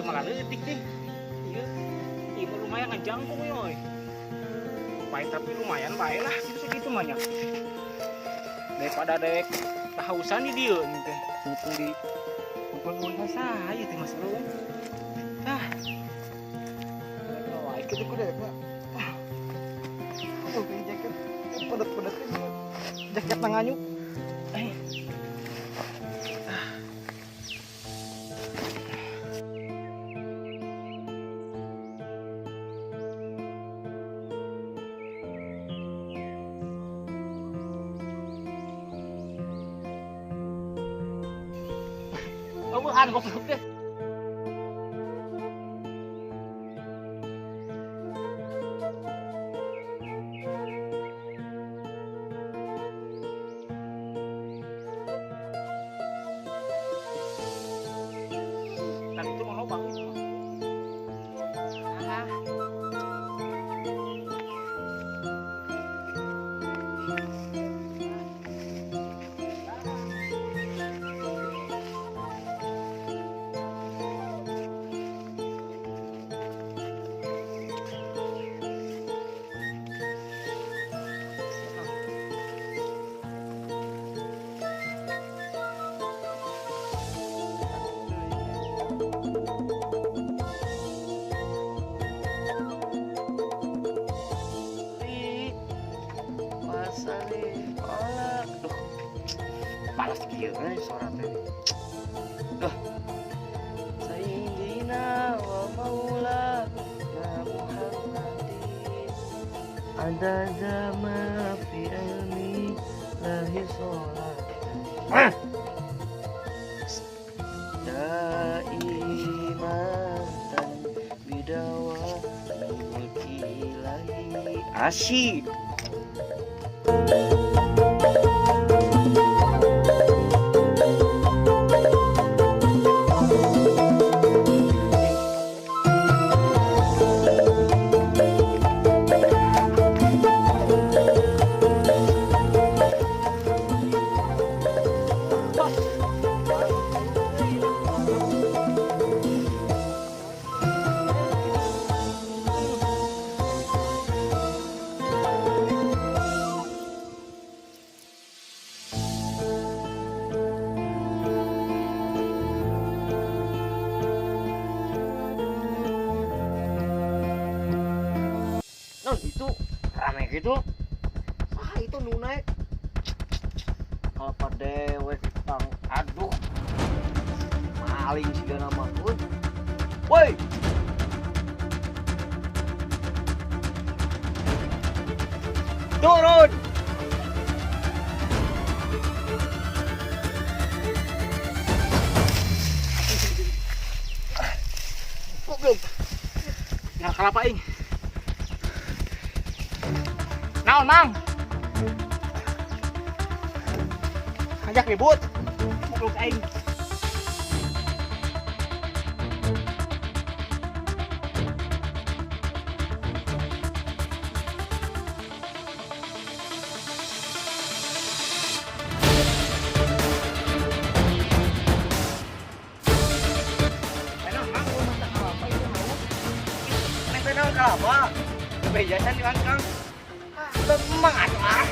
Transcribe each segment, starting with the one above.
Itu malah leutik teh. Iya. Ieu mah lumayan ngajangkung euy. Baik, tapi lumayan bae lah gitu segitu mah nya. Daripada dek kahausan di dieu ini teh. Mumpung di mumpung saya teh, Mas Bro. Ah. Wah, itu kudu dek mah. Oh, ini jaket pedet-pedet ini. Jaket nanganyuk. Eh. Oh, bukan goblok teh. Tadi itu mau lobang itu. Ah. Duh, palas kieu euy suara teh. Duh. Sayyidina wa maulana Muhammadin adada ma fi ilmi lahi sholat daimatan bidawa mulki lahi asyik. Non itu rame gitu. Wah, itu nu naik. Kalau dewek tang, aduh. Maling sih nama. Woi. Turun. Goblok. Nggak kalapa aing. Naon, Mang? Ajak ribut. Goblok aing. Enak, Mang, lu masak apa itu mau? Neng teh naon kalapa? Bejasan di Kang. Memang atuh ah.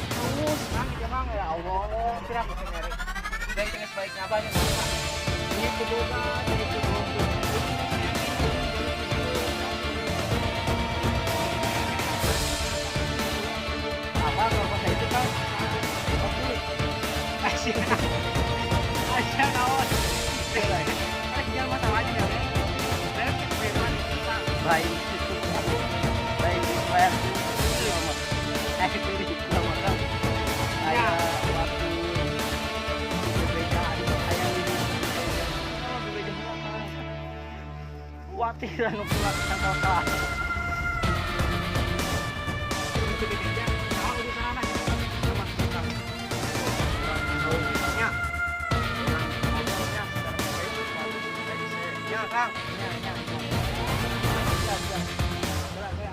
Terus, Mang, itu Mang, ya Allah, kira aku merek. Dan kena sebaiknya banyak. Ini kudu ini kudu. Apa kalau bahasa itu Kang? Asyik. Asyik naon. Ada masalahnya ya. Saya preman bisa. Baik. Baik, Pak. Eh, ini nama Kang. Aya waktu bebeja aya di bebeja khawatir anu pulang ke kota. Itu bebeja. Naon urusanana sama kamu. Ya. Ya, Kang. Ya, ya, ya. Ya, ya. Ya, ya.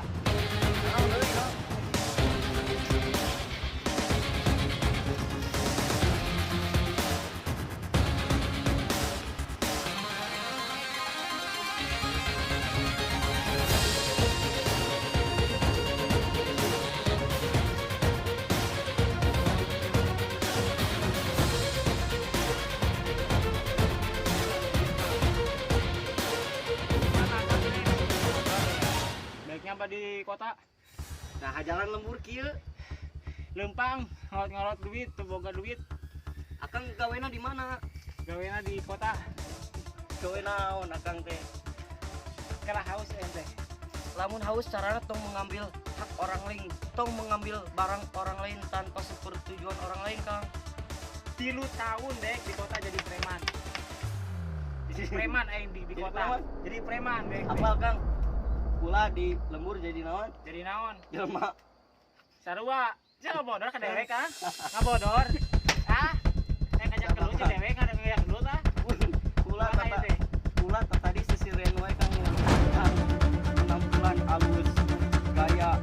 di kota. Nah, jalan lembur kieu. Lempang, ngorot-ngorot duit, teu boga duit. Akang gawena di mana? Gawena di kota. Gawe naon akang teh? Kalah haus ente. Lamun haus carana tong mengambil hak orang lain, tong mengambil barang orang lain tanpa sepertujuan orang lain, Kang. 3 tahun dek di kota jadi preman. Jadi preman aing di kota. Preman? Jadi preman dek. Apa, Kang? Kula di lembur jadi naon? Jadi naon? Jelema. Sarua. Jangan ngabodor ka dewek ah. Ngabodor. Ah. Saya ngajak gelut si dewek ada ngajak gelut ah. Kula kata kula tadi sisireun wae Kang. Kang penampilan alus, gaya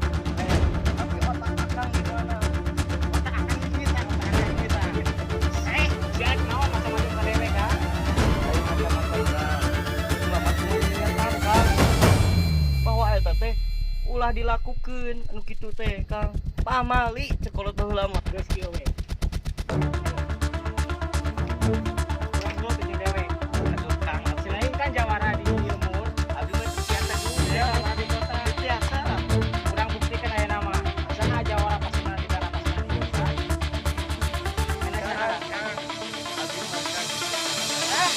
tapi otak akang gimana? Otak akang kita, otak akang kita. Jangan naon macam-macam ka dewek ah. Lain macam-macam ulah ingetan Kang. Bahwa eta teh ulah dilakukeun anu kitu teh Kang. Pamali cekolot baheula mah. Geus kieu we. Urang gelut jeung dewek. Aduh Kang, Selain kan jawara di lembur, abdi mah biasa dulu ya jawara di kota. Biasa. Urang buktikan aya nama. Saha jawara pasukan di daerah pasukan di desa. Enak saha? Kang, abdi mah Kang. Ah.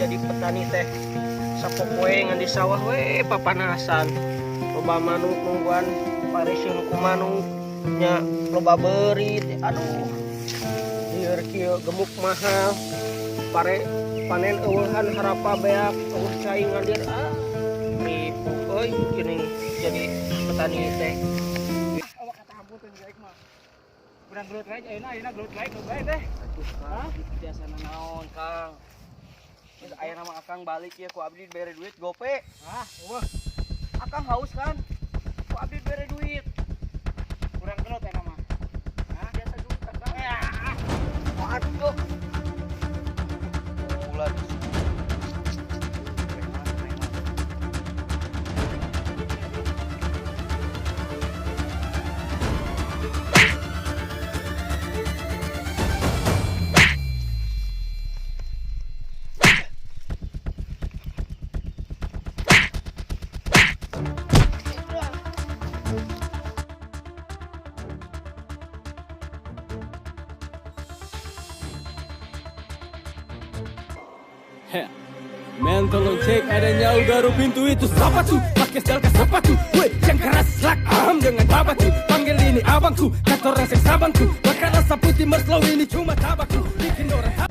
Jadi petani teh sapopoe ngan di sawah we papanasan loba manuk nungguan pareseun ku manuk nya loba beurit aduh lieur kieu gemuk mahal pare panen eueuhan harapa beak eueuh cai ngadir ah ripuh euy geuning jadi petani teh. Awak kata ampun teh mah. Urang gelut wae ayeuna ayeuna gelut wae gelut wae teh. Aduh Kang, biasa naon Kang. Terus aya nama akang balik ya ku abdi bere duit gope. Ah, eueuh. Akang haus kan? Ku abdi bere duit. Urang gelut eta mah. Hah? Biasa dulu akang. Ya. Aduh. Ulah. Preman, preman. Men tolong cek adanya udara pintu itu siapa tuh? Pakai sel ke sepatu, weh yang keras lak aham dengan babatu. Panggil ini abangku, kata orang seks abangku. Bakar rasa putih merslow ini cuma tabaku. Bikin orang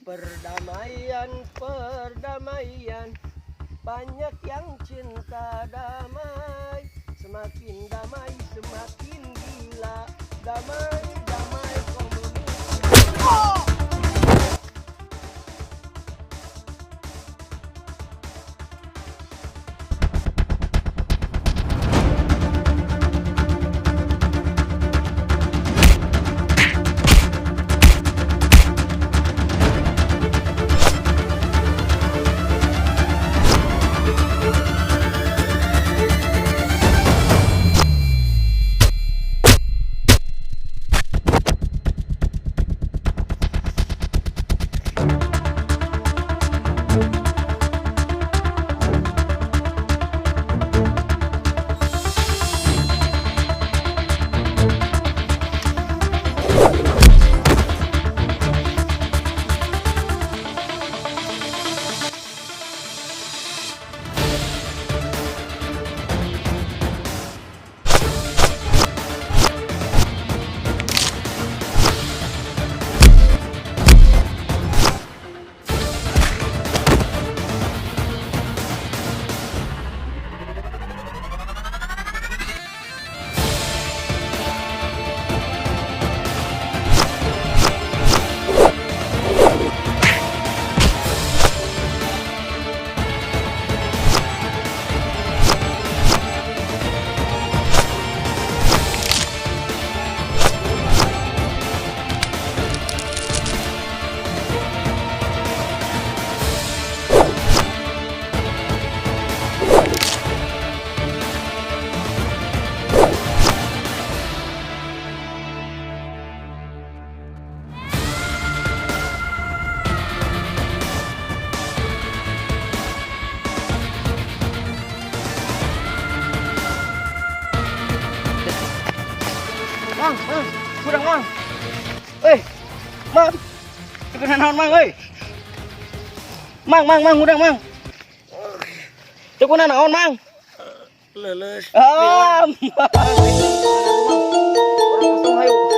Perdamaian, perdamaian. Banyak yang cinta damai. Semakin damai, semakin gila. Damai, damai, komunis. Mang, mang, kurang, Mang. Eh, Mang. Teu naon, Mang, euy. Mang, Mang, Mang, urang, Mang. Teu naon, Mang. Leuleus. Ah, Mang. Urang kosong hayu.